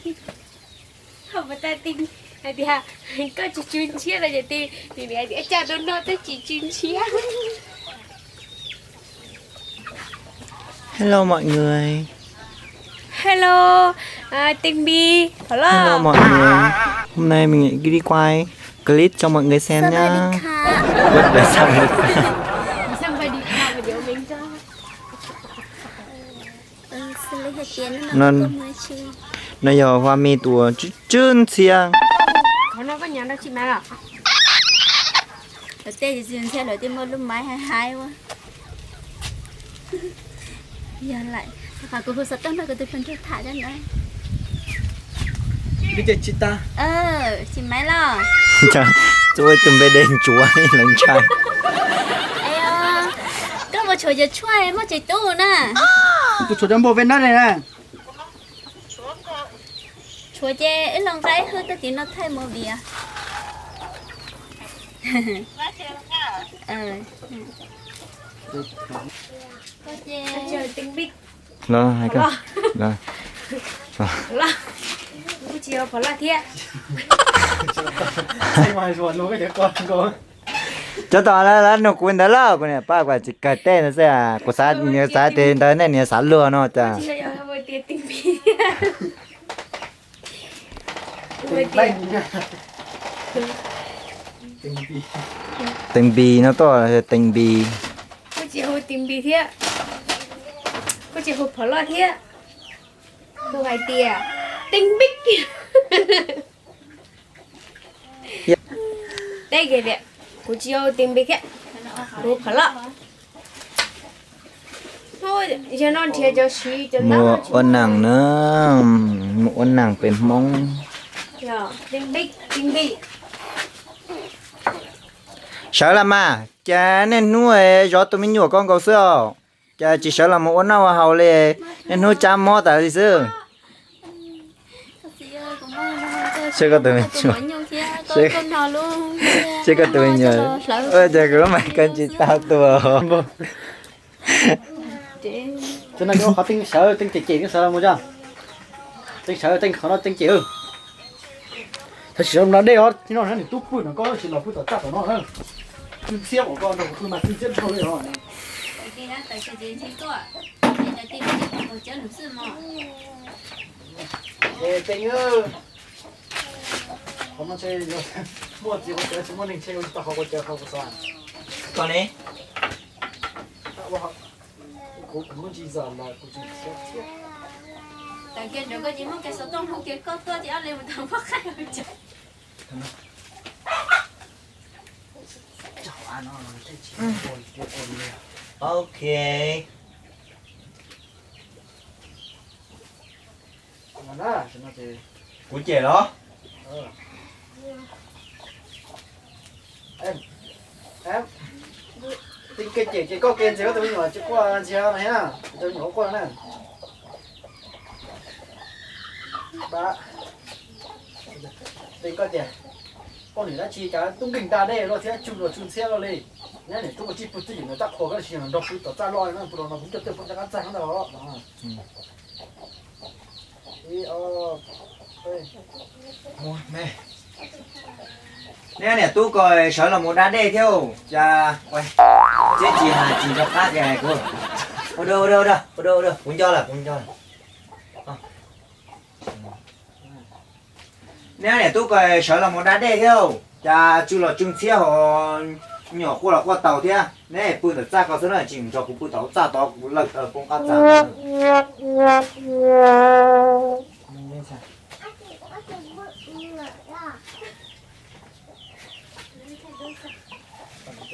Hais tias koj tsis tsw ntshiab los ces nws hais tias cas no no twb tsis tsw ntshiab. Hello mọi người. Hello, à, Tinh Bi, Hello mọi người. Hôm nay mình lại đi quay clip cho mọi người xem nhá. Sao lại đi khám? Sao lại đi khám? Sao lại đi khám? Nó, nó yog hoa mi tus tsw tsw ntxhiab. Lawv tej tsis tsw ntxhiab lawv twb muaj lub maiv haib haib ua. Yog lawm, qhov kuv hu xov tooj nrog kuv tus hluas nraug tham dab ntawd. Tsis maiv los? Ua tus npe dej ntsuav lawv ntshai. Koj mus tshuav cov tshuaj muaj tsev tub na. Tus tshuav cov npua ve nab ne na. Tshuav ces wb los nqa ib hwj tuaj tim no thaij movie. Los hais koj. Kuv tsis yog Pov Loj thiab. Cov tom lawv nug kuv ntawd lauj, kuv niam pab kuv tsis kawg tej ntawd xwb, kuv xav, xav tias ntawd nej niam xav luag no cas. Teem Npis no tuaj, Teem Npis. Kuv tsis hu Teem Npis thiab, kuv tsis hu Pov Loj thiab, kuv hais tias Teem Npis. Teb kiag tias kuv tsis yog Teem Npis thiab, kuv Pov Loj. Yog no nrhiav cov siv cov ntawd mus ua neej na, mus ua neej pem Hmoob. Teem Npis, Teem Npis. Sawv los mas, cas niaj hnub zov tus me nyuam ko nkaus xwb os. Cas tsis sawv los mus ua noj ua haus li, niaj hnub cab mob tas li xwb. Seb koj tus me nyuam, seb koj tus me nyuam, cas kuv lub mais koj tsis tau tua. Tus no yuav qhov teej sawv teej cem cem sawv los mus tso. Teej sawv teej qhov no teej cem. Tab sis no dej os, no nws tub pw no, koj tsis los pw tom txaj tom no na. Tsw ntxhiab, koj nrog kuv pw mas tsw ntxhiab dhau li os. Teej, qhov no ntshe muaj txiv quav cawv tsis muaj neeg tshe, ua tsis tau qhov quav cawv qhov kuv xav. Koj ne? Kuv, kuv muab ntsis zam los kuv tseem siab thiab. Tawm kiag ntawd koj tsis muab kiag xov tooj hu kiag koj tuaj ces ob leeg mus tau pab qaib. Ok. Kuv cem los? Teej ke cem ces koj ke ntxias koj tus me nyuam tsis quaj ntxias no thiab, tus me nyuam quaj na. Teej koj tias, poj niam dab tsi cas tub nkeeg da dej luaj thiab tsw luag tsw ntxhiab luaj li. Neb niam tub ua tsis pw twj ywm ntawm txaj qhua koj tsis nrog pw tom txaj luaj na, pw los no kuv coj tuaj pw rov qab txaj ntawd os. Neb niam tub ko sawv los mus da dej thiab, cas tsis hais tsis nco qab tias hais kuv. Ua da, ua da, ua da, ua da, kuv nco lawm, kuv nco lawm. Neb niam tub ko sawv los mus da dej thiab, cas tsw los tsw ntxhiab ho nyuam quaj los quaj taus thiab. Neb pw ntawm txaj ko xwb na, tsis nrog kuv pw tom txaj tod, kuv lawm taw poob qab txaj.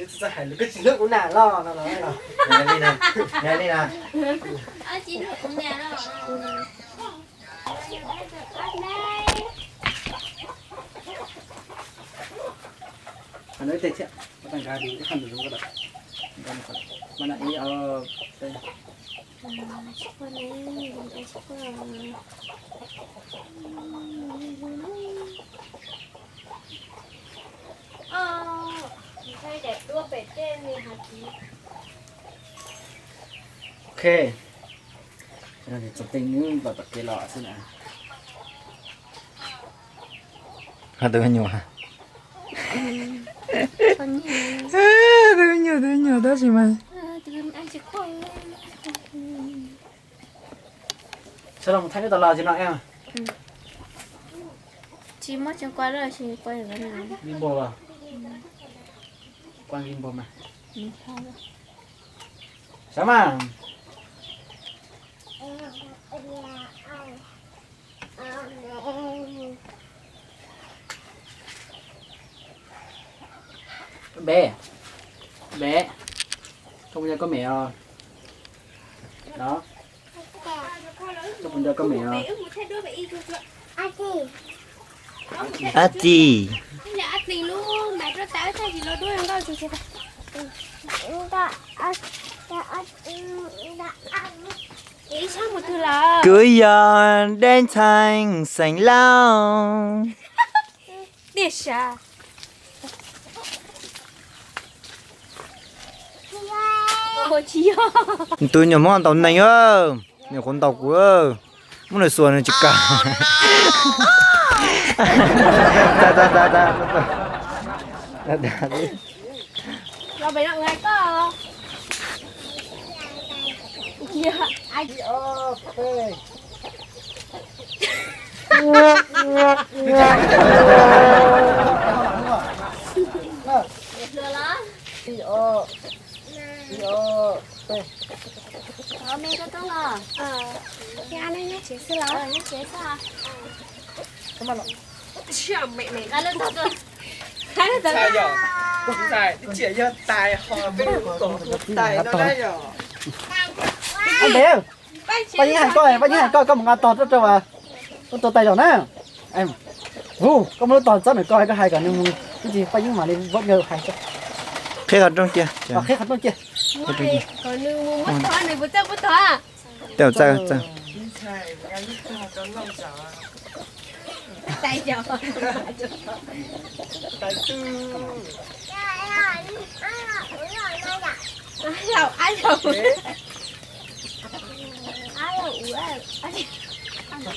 Tsis hais lus koj tsis hlub kuv na los no los. Li na, li na. Qhov no ib teg thiab, koj tau nkag ib qho ntawm zoov ko lawm. Nkag no, ib, ob, peb. Ok. Txog teej nws los tom kev los xwb na. Tus me nyuam, tus me nyuam, tus me nyuam tab sis mas. Sawv daws mus thaij lub tas los tsis no em. Tsis muaj tseem kuaj lawm, tsis kuaj li npau los. Kuaj li npau mas. Sav mas. Bé, bé, koj puas nco koj mem os? Đó, koj puas nco koj mem os? Ab txi. Kuv yog Dej Txheej xeem Lauj. Tiag sav. Tus nyuam Hmoob ntaus nees, nyuam qhuav ntaus kuv, muab nws xuas nws tsis kam. Ntxhais, ntxhais, twb tsis yog tais ho peb mus tom tua tais no na yom. Paj Yeeb hais koj, Paj Yeeb hais koj, koj mus nqa tog rau, rau, rau tua tais zaum na. Hu, koj muab lub tog txob ntawm koj, koj hais kom nws mus, ib ntsis Paj Yeeb mam li vov yawg hais. Qhib qhov rooj cia. Qhib qhov rooj cia. Tej txawj txawj.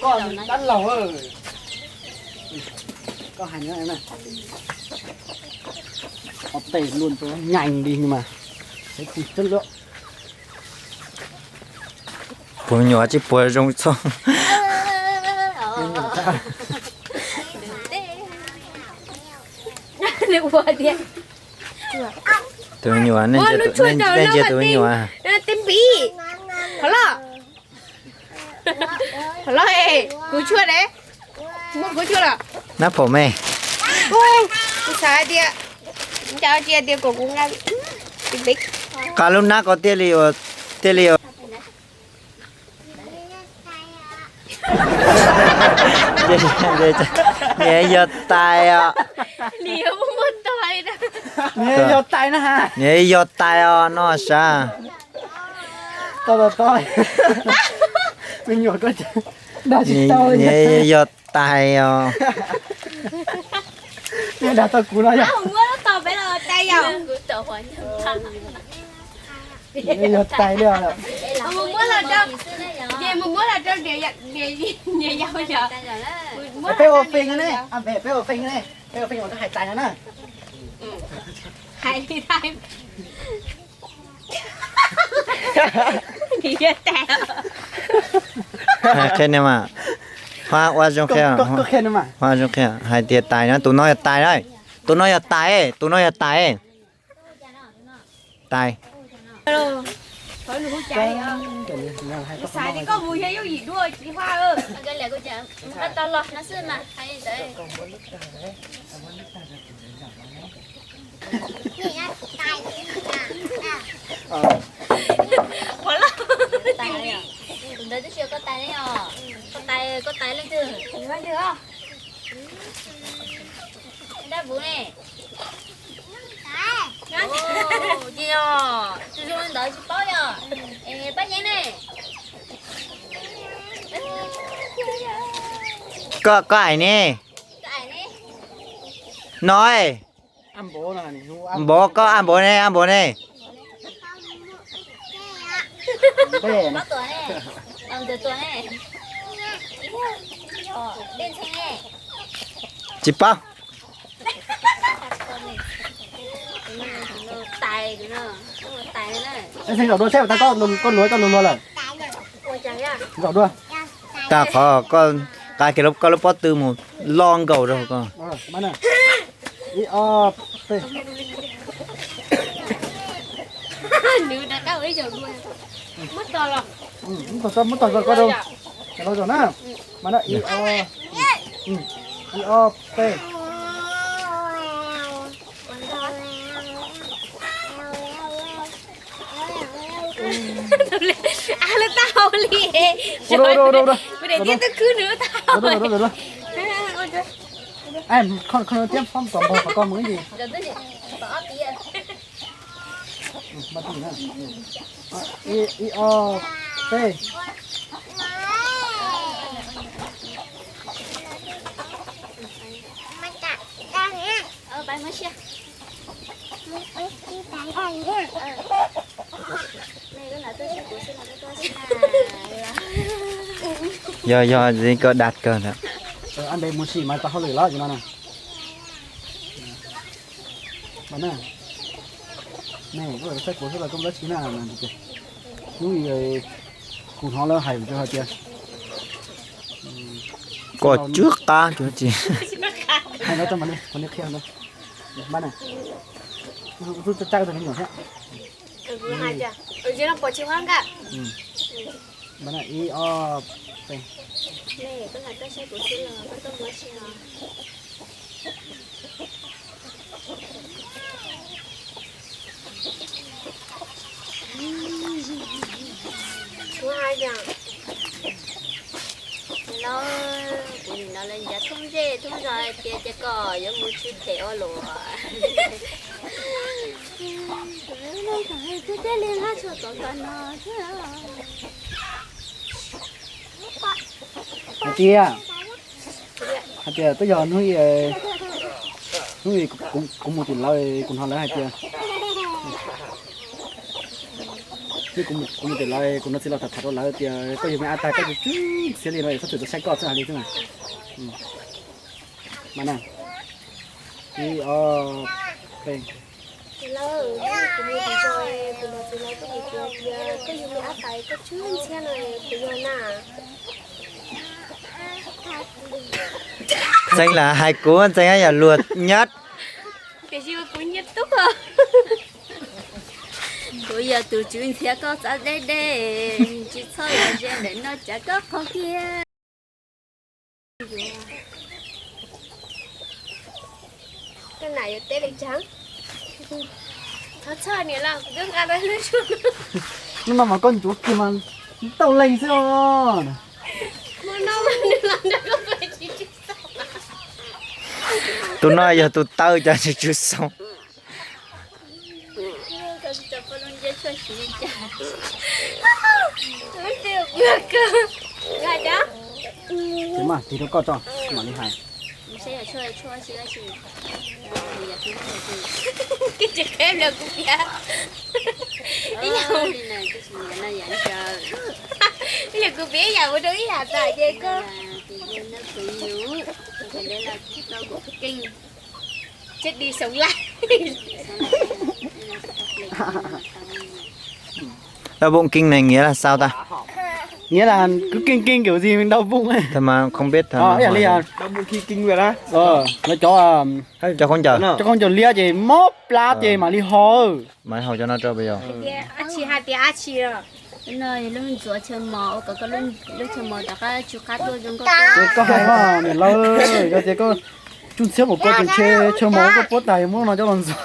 Koj dab laug, koj hais no, qhov tes luaj ntau nyees li mas, xav tsis txog lawm. Puas nyuam tsis puas zoo txog. Tus me nyuam, nej ntsia tus me nyuam. Qhov loj, qhov loj, kuv tshuaj ne, muab kuv tshuaj los. Nab pom me. Kuv xav hais tias, nco tsis hais tias kom kuv nqa, nqa lub nab ko thiaj li, thiaj li. Nws yog tais os. Nws yog tais os no sav. Nws yog tais os. Dag tau kuv no yog. Yog tais li os. Peb ua feej ne, peb ua feej ne, peb ua feej mas koj hais tais no na. Hais li tais. Qhia no mas, Huab ua zoo qhia, Huab zoo qhia hais tias tais no, tus no yog tais na, tus no yog tais, tus no yog tais. Tais. Qhov loj, tus ntawd twb tsis yog koj tais ne os, koj tais, koj tais leej twg? Dab vuv ne? Ces yog tus zoo li ntawd tsis paub yog Paj Yeeb ne. Koj, koj aim ne? No, Npov, koj Ab Npov ne, Ab Npov ne? Tsis paub. Zaum dua seb, koj luag koj luag luag lawm. Zaum dua. Tag qhov koj nqa kiag koj lub pob tw mus loj nkaus rau koj. Ib ob peb. Muab tog tso koj rau. Los zaum na. Mas na, ib ob, ib ob peb. Lawv tau li. Kuv daim tiab twb khwb nws lub taub hau. Ib ob peb. Yog yog, koj dab kawg ntawd. Ab npe mus sim mas tau hauj lwm los no. Hnub kuv hnov lawv hais hais tias koj tsw qab tsis hais no, qhia no. Ib ob peb. Kuv hais tias lawv, kuv nim no lawv ncav thoob zej thoob zos hais tias ces koj yuav mus tsis them ua luaj. Thiab li lab tsho tom tom no thiab. Hais tias, hais tias twb yog hnub, hnub kuv mus tim lawv, kuv hnov lawv hais tias, hnub kuv mus tim lawv, kuv hnov txiv los tham tham rau lawv tias koj yug me ab tag koj tsw ntxhiab li no es txhob txwm tuaj saib koj xwb hais li xwb na. Mas na, ib ob peb. Lawv, kuv mus tim zos, kuv hnov txiv lawv tuaj hais tias koj yug me ab tag koj tsw ntxhiab no puas yog na? Ntxeev lam hais kuv, Ntxeev yog luag nyab. Tiam sis kuv nyiam tub. Kuv yog tus tsw ntxhiab koj txav deb deb, tsis txhob los ze ntawm no tsam koj qaug kiag. Koj nam yuav teb li cas? Thov txhob niam los kuv twb nqa tau lub tshuaj. Hnub no mas koj ntxuav kiag mas tau leej xwb os. Tus no yog tus taw cas tsw tsw xoo. Ces mas tig rau koj tso, mam li hais. Ib yam kuv piav ib yam ua rau ib yam tas ces koj. Chết đi sống lại. Đau bụng kinh này nghĩa là sao ta? Nghĩa là cứ kinh kinh kiểu gì mình đau bụng ấy. Thật mà không biết thật. Ờ, mà ý là hỏi lý à? Đau bụng khi kinh nguyệt á. Ờ, nó cho, à, cho không chở. Cho không chở lia thì móc lá thì mà đi ho. Mas hau cov no rau pes yog? Ab tsi hais tias ab tsi los? Lub no lub ntxuav chaw mos ua kom koj lub chaw mos rov qab tsw qab tuaj zoo nkauj. Ces koj hais mas niam lawv, yog tias koj tsw ntxhiab npaum koj ces ntshe chaw mos koj puab tas muab no coj los ntxuav.